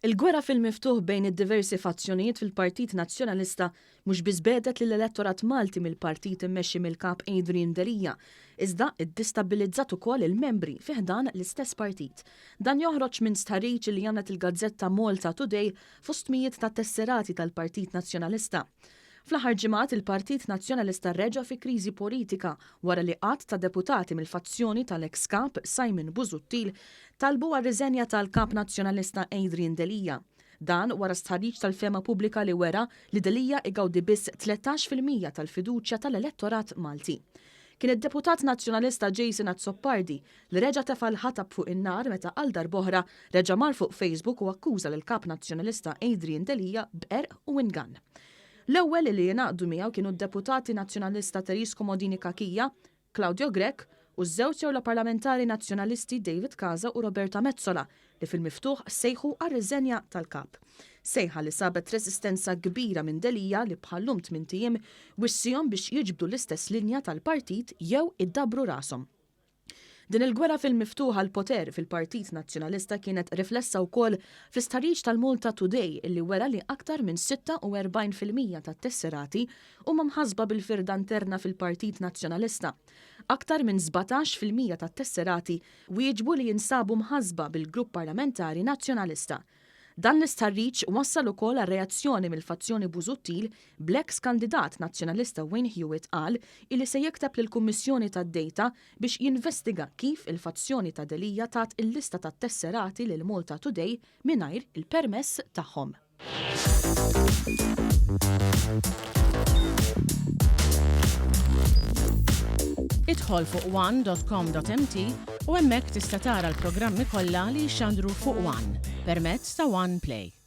Il-gwerra fil-miftuħ bejn id-diversi fazzjonijiet fil-Partit Nazzjonalista mhux biss biegħdet lill-elettorat Malti mill-partit immexxi mill-Kap Adrian Delia, iżda ddistabbilizzat ukoll il-membri fi ħdan l-istess partit. Dan joħroġ minn stħarriġ li għamlet il-gazzetta Malta Today fost mijiet ta' tesserati tal-Partit Nazzjonalista. Fl-aħħar ġimgħat il-Partit Nazzjonalista reġa' fi kriżi politika wara li għadd ta' deputati mill-fazzjoni tal-eks Kap Simon Busuttil talbu għar-riżenja tal-Kap Nazzjonalista Adrian Delia. Dan wara stħarriġ tal-fehma pubblika li wera li Delia igawdi biss 13% tal-fiduċja tal-elettorat Malti. Kien id-deputat Nazzjonalista Jason Azzopardi li reġa' tefa' l-ħatab fuq in-nar meta għal darb'oħra reġa' mar fuq Facebook u akkuża lill-Kap Nazzjonalista Adrian Delia b'qerq u ingann. L-ewwel li ingħaqdu miegħu kienu d-deputati Nazzjonalista Therese Comodini Cachia, Claudio Grech u ż-żewġ Ewroparlamentari Nazzjonalisti David Casa u Roberta Metsola li fil-miftuħ sejħu għar-riżenja tal-Kap. Sejħa li sabet resistenza kbira minn Delia li bħal-lum tmint ijiem wissihom biex jiġbdu l-istess linja tal-partit jew idabbru rashom. Din il-gwerra fil-miftuħ għall-poter fil-Partit Nazzjonalista kienet riflessa wkoll fl-istħarriġ tal-Malta Today illi wera li aktar minn 46% tat-tesserati huma mħassba bil-firda interna fil-Partit Nazzjonalista. Aktar minn 17% tat-tesserati wieġbu li jinsabu mħassba bil-Grupp Parlamentari Nazzjonalista. Dan l-istħarriġ wassal ukoll għal reazzjoni mill-fazzjoni Busuttil bl-eks kandidat Nazzjonalista Wayne Hewitt qal illi se jikteb lill-Kummissjoni tad-Data biex jinvestiga kif il-fazzjoni ta' Delia tat il-lista tat-tesserati lil Malta Today mingħajr il-permess tagħhom. Idħol fuq one.com.mt u hemmhekk tista' tara l-programmi kollha li jixxandru fuq One permezz ta' One Play.